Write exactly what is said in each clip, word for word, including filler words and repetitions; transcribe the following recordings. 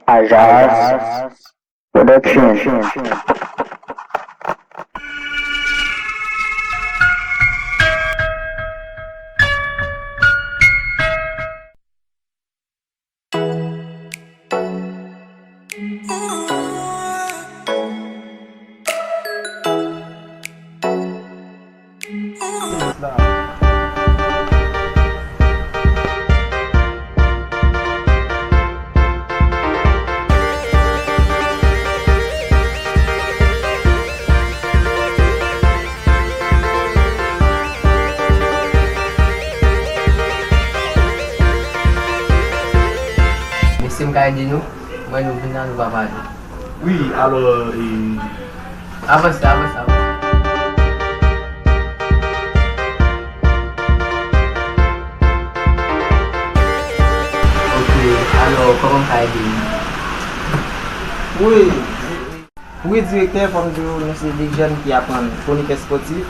Ajas Production. Mesye, m ka ede nou? Mwen, nou vin la, nou pa pale. Wi, alò, e, avanse, avanse, avanse. Ok, alò, kòman m ka ede nou? Wi, wi, direktè, fò m di w, nou se de jèn ki aprann kronik espòtif.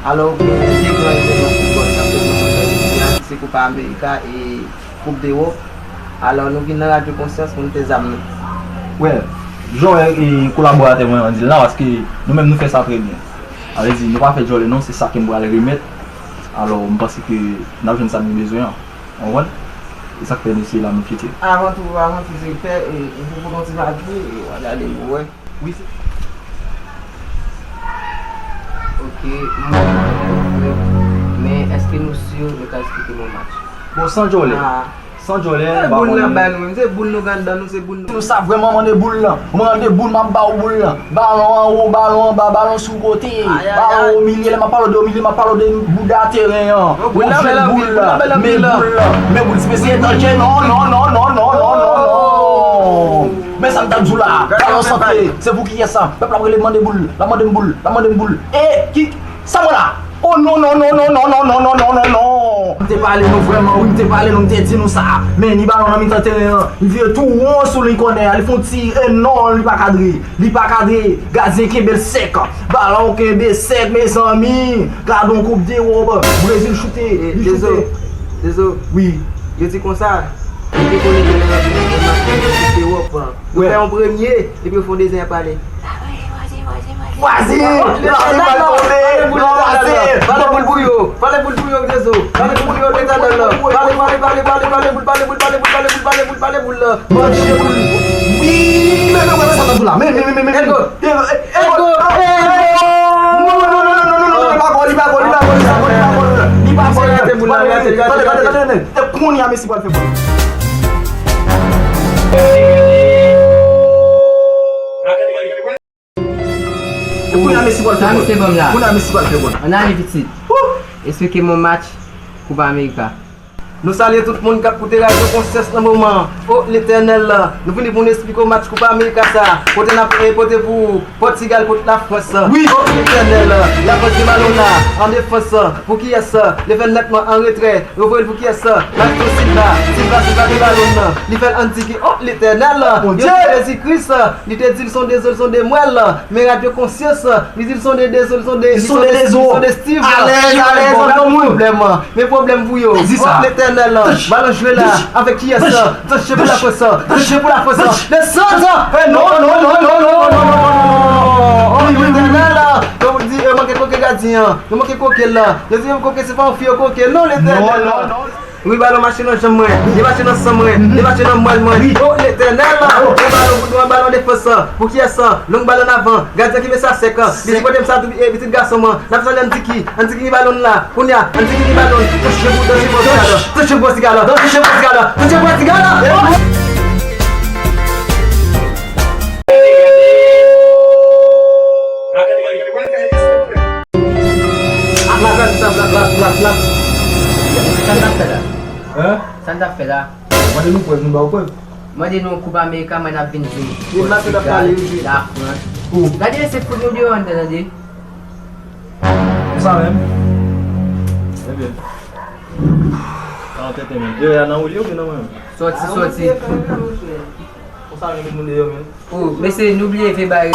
Alò, gen de gran evènman foutbòl k ap fèt nan mondyal jodi a, se Koupa Amerika e Koup dewòp. Alò, nou vin nan Radyo Konsyans pou nou te zam nou. Wè, jan w wè, e, kolaboratè mwen an di l la, paske nou menm nou fè sa trè byen. Sa vle di, nou pa fè djòlè non, se sa ke m pral remèt. Alò, m panse ke n ap jwenn sa nou bezwen an. Ou konprann? E sa k fè nou se la nou kite. Avan tou, avan tou, direktè, e, e, pou, pou nou ti va di, e, w a gade pou wè. Wi, se. Ok, m wè, men èske nou si nou ka esplike m yon match? Bon, san djòlè. Ah. San djòlè, eh, ba boul nan bay nou menm, se boul nou gen anndan nou, se boul nou. Nou sa vrèman mande boul lan. Mande boul, m ap ba w boul lan. Balon anwo, balon anba, balon sou kote. Ay, ay, balon ay. O milye, lè m ap pale de o milye, m ap pale de bouda teren an. Bon, boul lan bèl anpil, boul lan bèl anpil. Men boul lan, men boul ti mesye danje, non, non, non. Men sa m t ap di w la, balon santre, se pou kiyès sa? Pèp la ap rele mande boul, l ap mande m boul, l ap mande m boul. E ki, sa mwen la? Oh non, non, non. M te pale nou vrèman, wi, m te pale nou, m te di nou sa. Men ni balon nan mitan teren an, li vire tou won sou liy kònè a, li fè yon ti, e non, li pa kadre. Li pa kadre, gadyen kenbe l sèk. Balon kenbe sèk, mezanmi. Gade yon koup dewòp. Brezil choute, li choute. Dezo, Dezo. Wi. Yo di konsa, yo te konnen ke lè yo ap fè match koup dewòp, yo fè yon premye, epi yo fè yon dezyèm ap pale. Vwazen! Vwazen pral tonbe! Vwazen! Pale boul pou yo! Pale boul pou yo, Dezo! Pale boul pou yo, Letènèl la! Pale, pale, pale, pale, pale boul, pale boul, pale boul, pale boul, pale boul, pale boul, pale boul la! Manje boul! Wi! Men, men, men, men, sa nan boul la! Men, men, men, men, men! Ego! Ego! Non, non, non, non, non, non, non, li pa gòl, li pa gòl, li pa gòl, li pa gòl, li pa gòl, li pa gòl! Li pa gòl! Li rate boul la, li rate, li rate, li rate, li rate! E kounye a Messi pral fè gòl. E kounye a Messi pral fè gòl. Sa misye ban m la. Kounye a Messi pral fè gòl. Ann ale pitit. Esplike m yon match Koupa Amerika. Nou salye tout moun k ap koute Radyo Konsyans nan moman an. O Letènèl, nou vini pou n esplike w match Koupa Amerika sa a. Kote n ap, e, pote pou ou Pòtigal kont Lafrans. Wi. O Letènèl, Lafrans gen balon la. An defans, pou kiyès? Li fè l nètman an retrè. Yo voye l pou kiyès? Marco Silva. Silva, Silva gen balon nan. Li fè l Andy ki, o Letènèl. Yo di Jezi Kris, li te di l se yon Dezo, l se yon demwèl. Men Radyo Konsyans, li di l se yon Dezo, l se yon De, li se yon De, li se yon De Steve. Alèz, alèz, antann moun. Pwoblèm. Men pwoblèm pou yo. Di sa. O Letènèl, balon jwe la. Avèk kiyès? Touche pou Lafrans. Touche pou Lafrans. Desann. E non, non, non. O Letènèl, yo di yo manke koke gadyen an. Yo manke koke l la. Yo di yo koke, se pa yon fi yo koke. Non, Letènèl. Non, non, non. Wi, balon mache nan janm mwen. Li mache nan san mwen. Li mache nan mwèl mwen. O Letènèl, yon balon pou nou, yon balon defans. Pou kiyès? Long balon avan. Gadyen ki met sa sèk. Li di kote m sa tou, e, pitit gason mwen. N ap salye Andy ki. Andy ki gen balon la. Kounye a, Andy ki gen balon. Touche pou Pòtigal. Touche pou Pòtigal. Touche pou Pòtigal. Touche pou Pòtigal. Sa n ap fè la? Hein? Sa n ap fè la? Mande nou prèv, nou ba w prèv. Mande nou Koupa Amerika, mwen ap vin di. Lafrans. Gade se fout nou deyò anndan, tande. Konsa menm. Ebyen. Sa nan tenten menm. Deyò a nan ou li oubyen nan mwen menm? Sòti, sòti. Konsa menm, tout moun deyò menm. O, mesye, nou bliye vye bay.